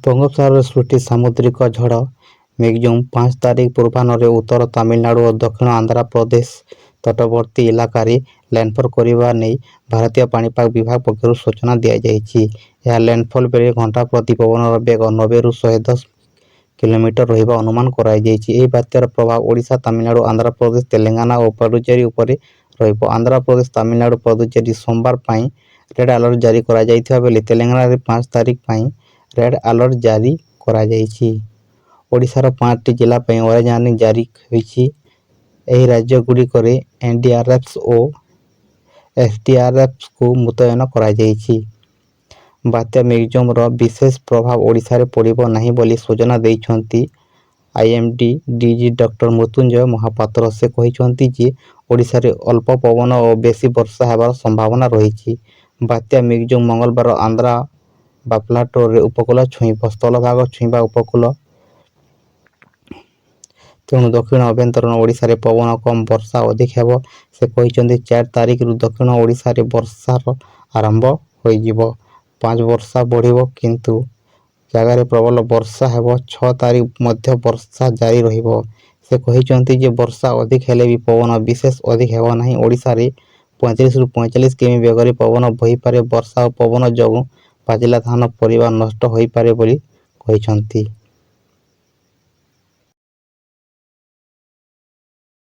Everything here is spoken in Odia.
ବଙ୍ଗୋପସାଗରରେ ସୃଷ୍ଟି ସାମୁଦ୍ରିକ ଝଡ଼ ମିଗଜୁମ୍ 5 ତାରିଖ ପୂର୍ବାହ୍ନରେ ଉତ୍ତର ତାମିଲନାଡୁ ଓ ଦକ୍ଷିଣ ଆନ୍ଧ୍ରପ୍ରଦେଶ ତଟବର୍ତ୍ତୀ ଇଲାକାରେ ଲ୍ୟାଣ୍ଡଫଲ୍ କରିବା ନେଇ ଭାରତୀୟ ପାଣିପାଗ ବିଭାଗ ପକ୍ଷରୁ ସୂଚନା ଦିଆଯାଇଛି। ଏହା ଲ୍ୟାଣ୍ଡଫଲ୍ ବେଳେ ଘଣ୍ଟାପ୍ରତି ପବନର ବେଗ 90ରୁ 110 କିଲୋମିଟର ରହିବା ଅନୁମାନ କରାଯାଇଛି। ଏହି ବାତ୍ୟାର ପ୍ରଭାବ ଓଡ଼ିଶା, ତାମିଲନାଡୁ, ଆନ୍ଧ୍ରପ୍ରଦେଶ, ତେଲେଙ୍ଗାନା ଓ ପୁଡୁଚେରୀ ଉପରେ ରହିବ। ଆନ୍ଧ୍ରପ୍ରଦେଶ, ତାମିଲନାଡୁ, ପୁଡୁଚେରୀ ସୋମବାର ପାଇଁ ରେଡ୍ ଆଲର୍ଟ ଜାରି କରାଯାଇଥିବା ବେଳେ ତେଲେଙ୍ଗାନାରେ 5 ତାରିଖ ପାଇଁ ରେଡ୍ ଆଲର୍ଟ ଜାରି କରାଯାଇଛି। ଓଡ଼ିଶାର 5ଟି ଜିଲ୍ଲା ପାଇଁ ଅରେଞ୍ଜ ୱାର୍ଣ୍ଣିଂ ଜାରି ହୋଇଛି। ଏହି ରାଜ୍ୟଗୁଡ଼ିକରେ ଏନଡିଆରଏଫ୍ ଓ ଏସଡିଆରଏଫ୍କୁ ମୁତୟନ କରାଯାଇଛି। ବାତ୍ୟା ମିଗଜୁମର ବିଶେଷ ପ୍ରଭାବ ଓଡ଼ିଶାରେ ପଡ଼ିବ ନାହିଁ ବୋଲି ସୂଚନା ଦେଇଛନ୍ତି IMD DG doctor Mrutyunjay Mohapatra. ସେ କହିଛନ୍ତି ଯେ ଓଡ଼ିଶାରେ ଅଳ୍ପ ପବନ ଓ ବେଶି ବର୍ଷା ହେବାର ସମ୍ଭାବନା ରହିଛି। ବାତ୍ୟା ମିଗଜୁମ ମଙ୍ଗଳବାର ଆନ୍ଧ୍ର ବାପଲଟରେ ଉପକୂଳ ଛୁଇଁବ। ସ୍ଥଳଭାଗ ଛୁଇଁବ ଉପକୂଳ। ତେଣୁ ଦକ୍ଷିଣ ଆଭ୍ୟନ୍ତରୀଣ ଓଡ଼ିଶାରେ ପବନ କମ୍, ବର୍ଷା ଅଧିକ ହେବ। ସେ କହିଛନ୍ତି, 4 ତାରିଖରୁ ଦକ୍ଷିଣ ଓଡ଼ିଶାରେ ବର୍ଷାର ଆରମ୍ଭ ହୋଇଯିବ। 5 ବର୍ଷା ବଢ଼ିବ। କିନ୍ତୁ ଜାଗାରେ ପ୍ରବଳ ବର୍ଷା ହେବ। 6 ତାରିଖ ମଧ୍ୟ ବର୍ଷା ଜାରି ରହିବ। ସେ କହିଛନ୍ତି ଯେ ବର୍ଷା ଅଧିକ ହେଲେ ବି ପବନ ବିଶେଷ ଅଧିକ ହେବ ନାହିଁ। ଓଡ଼ିଶାରେ 35ରୁ 45 କିମି ବେଗରେ ପବନ ବହିପାରେ। ବର୍ଷା ଓ ପବନ ଯୋଗୁଁ ପାଚିଲା ଧାନ, ପରିବା ନଷ୍ଟ ହୋଇପାରେ ବୋଲି କହିଛନ୍ତି।